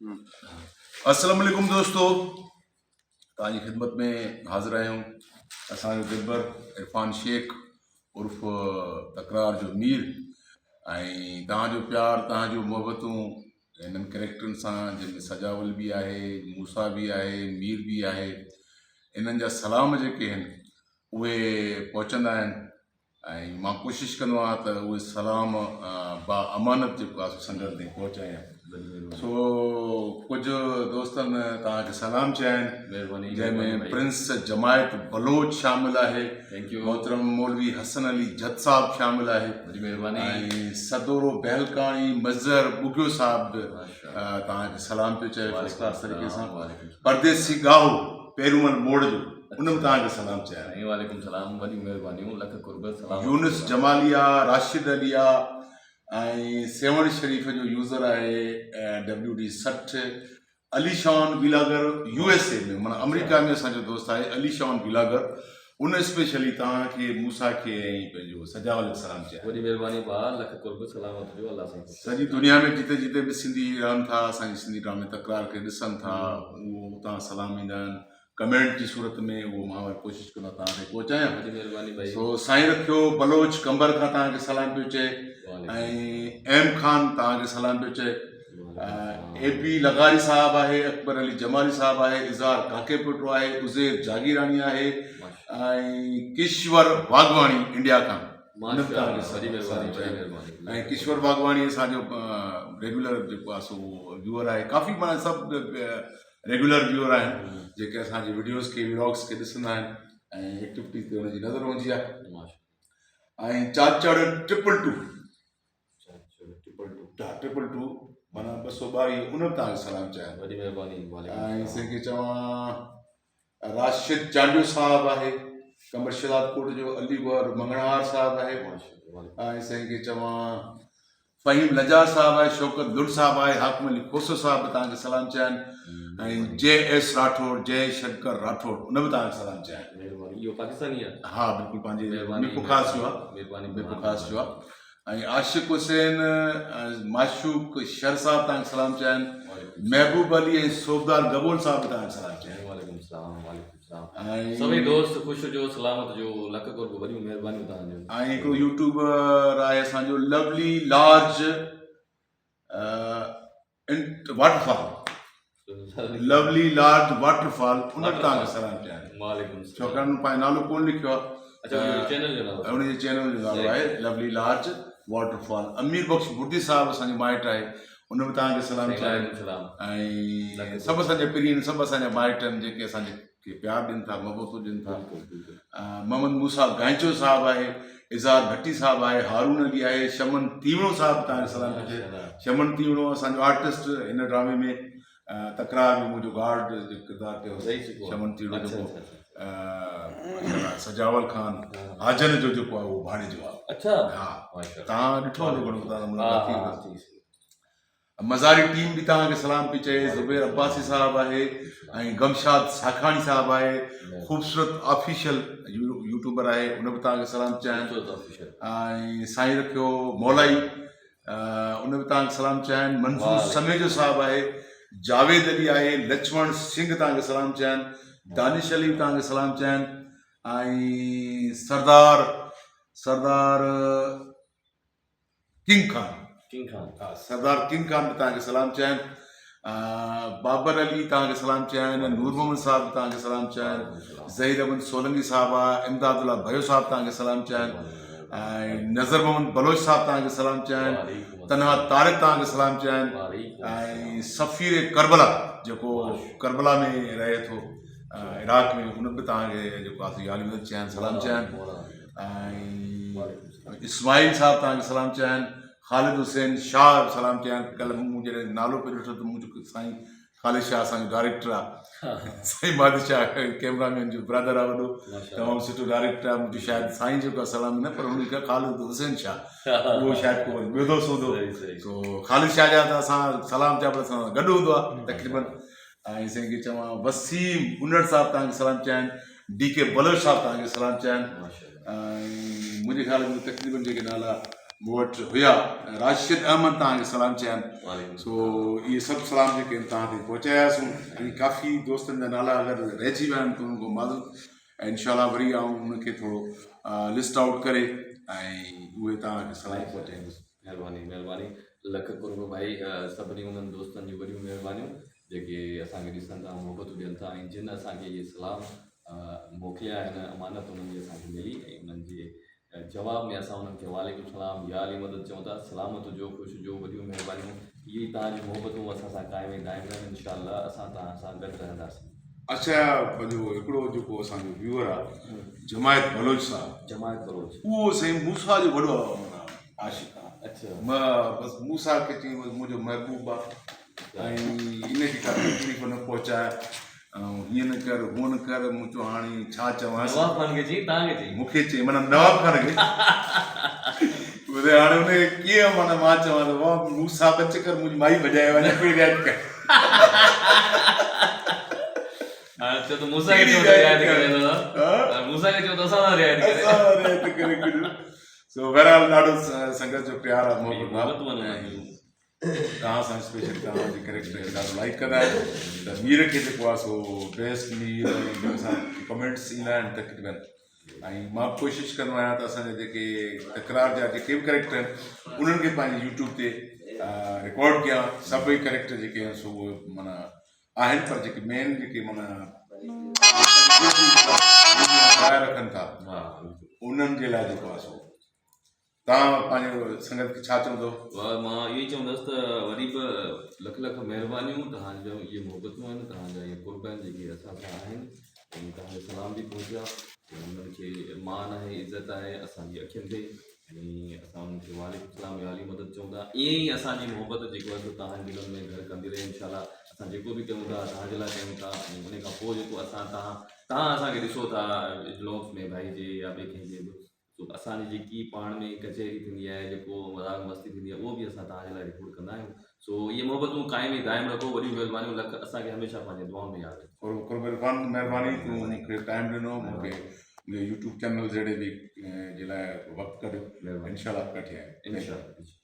السلام عليڪم دوستو توهان جي خدمت ۾ حاضر آهيون اسان جو دلبر عرفان شيخ عرف تڪرار جو مير ۽ توهان جو پيار توهان جون محبتون هنن ڪريڪٽرن سان جن ۾ سجاول به آهي موسا به آهي مير به آهي انهن جا سلام جيڪي آهن اهي پهچندا آهن ۽ مان ڪوشش ڪندو آهيان ته اهي سلام با امانت جيڪو آهي سو سنگت تائين پهچايان سو ڪجهه دوستن توهان کي سلام چيا آهن جنهن ۾ پرنس جماعت بلوچ شامل آهي محترم مولوي حسن علي جت صاحب شامل آهي ۽ سدورو بهلڪاڻي مظهر ٻگهيو صاحب به توهان کي سلام پيو چئي فرسٽ ڪلاس طريقي سان پرديسي ڳاهو پيرومل موڙ جو ان به توهان کي سلام چيا. سائين وعليڪم سلام وڏيون مهربانيون لک قرب سلام. يونس جمالي آ راشد علي آ ۽ سيوهڻ شريف جو يوزر آهي W D 60 Ali Shan vlogger U S A ۾ معنيٰ آمريڪا ۾ اسان جو دوست آهي علي شان ويلاگر ان اسپيشلي توهان کي موسيٰ کي ۽ پنهنجو سجاول کي سلام چيا. وڏي مهرباني ڀاء لک قرب سلامت هجو الله سائين خوش سڄي دنيا ۾ جتي جتي به سنڌي رهن ٿا اسان جي سنڌي ڊرامي تڪرار کي ڏسن ٿا اهو اتان سلام ايندا آهن ڪمينٽ جي صورت ۾ اهو مان وري ڪوشش ڪندو توهان تائين پهچايان وڏي مهرباني ڀائي. سو سائين رکيو بلوچ قمبر کان توهان کي سلام پيو چئي ۽ ايم خان توهان کي سلام پيو چئي اي پي لغاري صاحب آهي اڪبر علي جمالي صاحب آهي اظهار ڪاڪي پوٽو آهي عزير جاگيراڻي آهي ۽ ڪشور واگواڻي انڊيا کان ۽ ڪشور واگواڻي اسان جو ريگولر جيڪو آهي سو ويوئر آهي ڪافي معنيٰ سڀ ريگيولر ويوئر آهن جيڪي اسان جي وڊيوز کي ولاگس کي ڏسندا آهن ۽ ايڪٽيوٽيز تي انهن جي نظر هوندي آهي ۽ Chachar triple two triple two معنيٰ 222 ان به توهان کي سلام چيا وڏي مهرباني ۽ سائين کي چوان راشد چانڊيو صاحب آهي قمر شهداد ڪوٽ جو علي گوهر مڱڻهار صاحب آهي ۽ سائين کي چوان فهيم لجار صاحب آهي، شوڪت لنڊ صاحب آهي، حاڪم علي کوسو صاحب به توهان کي سلام چيا آهن ۽ جي ايس راٺوڙ، جئي شنڪر راٺوڙ ان به توهان کي سلام چيا آهن. مهرباني اهو پاڪستاني آهي؟ ها بلڪل پنهنجي ميرپور خاص جو آهي. مهرباني ميرپور خاص جو آهي ۽ عاشق حسين معشوق شر صاحب توهان کي سلام چيا آهن، محبوب علي ۽ صوبدار گبول صاحب به توهان کي سلام چيا آهن. وعليڪم السلام وعليڪم ۽ سڀئي دوست خوش هجو سلامت هجو لک قرب وڏيون مهربانيون توهان جون. ۽ هڪڙو يوٽيوبر آهي اسان جو lovely large water fall lovely large water fall ان به توهان کي سلام چيا آهن وعليڪم السلام ڇاڪاڻ ان پنهنجو نالو ڪونه لکيو آهي اچها ان جو چينل جو نالو ان جي چينل جو نالو آهي lovely large water fall Amir Bakhsh Burdi صاحب اسان جو مائٽ آهي ان به توهان کي سلام چيا آهن ۽ سڀ اسان جا پرين سڀ اسان جا مائٽ آهن جيڪي اسان کي پيار ڏين ٿا محبتون ڏين ٿا محمد موسيٰ گائنچو صاحب آهي اظهار ڀٽي صاحب آهي هارون علي آهي شمن تيوڻو صاحب توهان کي سلام ٿو چئي شمن تيوڻو اسان جو آرٽسٽ هن ڊرامي ۾ تڪرار ۾ منهنجو گارڊ جو ڪردار ڪيو شمن تيوڻو جيڪو سجاول خان حاجن جو جيڪو آهي اهو ڀاڻيجو آهي اڇا ها توهان ڏٺو هوندو گهڻو توهان ملاقات ٿي هوندي مزاري ٽيم به توهان کي سلام پئي چئي زبير عباسي صاحب آهي ۽ غمشاد ساکاڻي صاحب آهي خوبصورت آفيشل يوٽيوبر آهي ان به توهان کي سلام چيا آهن ۽ سائين رکيو مولائي ان به توهان کي سلام چيا آهن منظور سميجو صاحب آهي جاويد علي آهي لڇمڻ سنگهه توهان کي سلام چيا آهن دانش علي به توهان کي سلام چيا آهن ۽ سردار سردار ڪنگ خان ڪنگ خان ها سردار ڪنگ خان به توهان کي سلام چيا آهن بابر علي توهان کي سلام چيا آهن نور محمد صاحب به توهان کي سلام چيا آهن ظهير احمد سولنگي صاحب آ امداد الله ڀيو صاحب توهان کي سلام چيا آهن ۽ نظر محمد بلوچ صاحب توهان کي سلام چيا آهن تنها طارق توهان کي سلام چيا آهن ۽ سفير ڪربلا جيڪو ڪربلا ۾ رهي ٿو عراق ۾ ان به توهان کي جيڪو آهي ياري مدد چيا آهن سلام چيا آهن ۽ اسماعيل صاحب توهان کي سلام چيا آهن خالد حسين شاهه به سلام چيا آهن ڪلهه مون جڏهن نالو پئي ڏٺو ته مون چيو سائين خالد شاهه اسان جو ڊائريڪٽر آهي سائين مهدي شاهه ڪيمرا مين جو برادر آهي وڏو تمام سٺو ڊائريڪٽر آهي مون چيو شايد سائين جو ڪا سلام نه پر هن لکيو خالد حسين شاهه اهو شايد ڪو وري ٻيو دوست هوندو سو خالد شاهه جا ته اسان سلام چيا پر اسان سان گڏ هوندو آهي تقريبن ۽ سائين کي چوان وسيم انڙ صاحب توهان کي سلام چيا آهن ڊي ڪي بلوچ صاحب توهان کي سلام چيا آهن ۽ منهنجي خيال ۾ تقريبن جيڪي نالا مون وٽ هيا راشد احمد توهان کي سلام چيا آهن سو اهي سڀ سلام جيڪي آهن توهان تائين پهچاياسون ۽ ڪافي دوستن جا نالا اگر رهجي ويا آهن ته انهن کان معذرت ۽ انشاء الله وري آئون ان کي ٿورو لسٽ آئوٽ ڪري ۽ اهي توهان کي سلام پهچائيندس. مهرباني مهرباني لک قرب ڀائي سڀني انهن دوستن جون وڏيون مهربانيون جيڪي اسان کي ڏسن ٿا محبتون ڏين ٿا ۽ جن اسان کي اهي سلام موڪليا آهن امانت انهن جي اسان کي ملي ۽ انهن جي جواب ۾ اسان انهن کي وعليڪم السلام يا علي مدد چئون ٿا سلامت هجو خوش هجو وڏيون مهربانيون اهي ئي توهان جون محبتون اسان سان قائم ۽ دائم رهن انشاء الله اسان توهان سان گڏ رهنداسين. اڇا پنهنجو هڪڙو جيڪو اسان جو ويوئر آ جماعت بلوچ صاحب جماعت بلوچ اهو سائين موسيٰ جو وڏو معنيٰ عاشق آ اڇا بس موسيٰ کي چئي بس منهنجو محبوب آ ۽ ان کي ڪا تڪليف نه پهچاء ۽ هيئن نه ڪر هونئن نه ڪر مون چيو هاڻي ڇا چوانس نواب خان کي چئي تان کي چئي مون کي چئي معنيٰ نواب خان کي ٻڌاء هاڻي ان کي ڪيئن معنيٰ مان چوان ته بابا مون سان بچ ڪر منهنجي مائي ڀڄائي وڃي پيڙي رعايت ڪر هاڻي چئو ته موسيٰ کي چئو ته رعايت ڪري دادا موسيٰ کي چئو ته اسان سان رعايت ڪري اسان سان رعايت ڪري ڪجهه سو بهرحال ڏاڍو سنگت جو پيار آهي محبت آهي توهان سان اسپيشل توهان جي ڪريڪٽر کي ڏاڍو لائيڪ ڪندا آهن ته مير کي جيڪو آهي سو بيسٽ مير ۽ ٻيو اسان کي ڪمينٽس ايندا آهن تقريبن ۽ مان به ڪوشش ڪندو آهيان ته اسان جا جيڪي تڪرار جا جيڪي به ڪريڪٽر آهن انهن کي پنهنجي يوٽيوب تي رڪارڊ ڪيان سڀئي ڪريڪٽر جيڪي آهن سو اهي معنيٰ آهن پر جيڪي مين جيڪي معنيٰ رکن ٿا انهن جي لاء جيڪو آهي سو توهان پنهنجي سنگت کي ڇا چوندو؟ مان اهو ئي چوندس ته وري به لک لک مهربانيون توهان جون اهي محبتون آهن توهان جا اهي قرب آهن جيڪي اسان سان آهن ۽ توهان جو سلام به پهچيا ۽ انهن کي مان آهي عزت آهي اسان جي اکين تي ۽ اسان انهن کي وعليڪم السلام يا علي مدد چون ٿا ائين ئي اسان جي محبت جيڪو آهي سو توهان جي دلن ۾ گهر ڪندي رهي انشاء الله اسان جيڪو به ڪيون ٿا توهان جي لاء ڪيون ٿا ۽ ان کان پوء جيڪو اسان توهان توهان اسان کي ڏسو ٿا بلاگس ۾ ڀائي جي يا ٻئي ڪنهن جي به سو اسان جي جيڪي پاڻ ۾ ڪچهري ٿيندي آهي جيڪو مذاق مستي ٿيندي آهي اهو به اسان توهان جي لاء رڪارڊ ڪندا آهيون سو اهي محبتون قائم ۽ دائم رکو وڏيون مهربانيون لک اسان کي هميشه پنهنجي دعائن ۾ ياد رکو. قرب قرب عرفان مهرباني تون مون کي ٽائيم ڏنو مون کي منهنجي يوٽيوب چينل جهڙي به جي لاء وقت ڪڍيو مهرباني انشاء الله ڪٺي آهيون انشاء الله.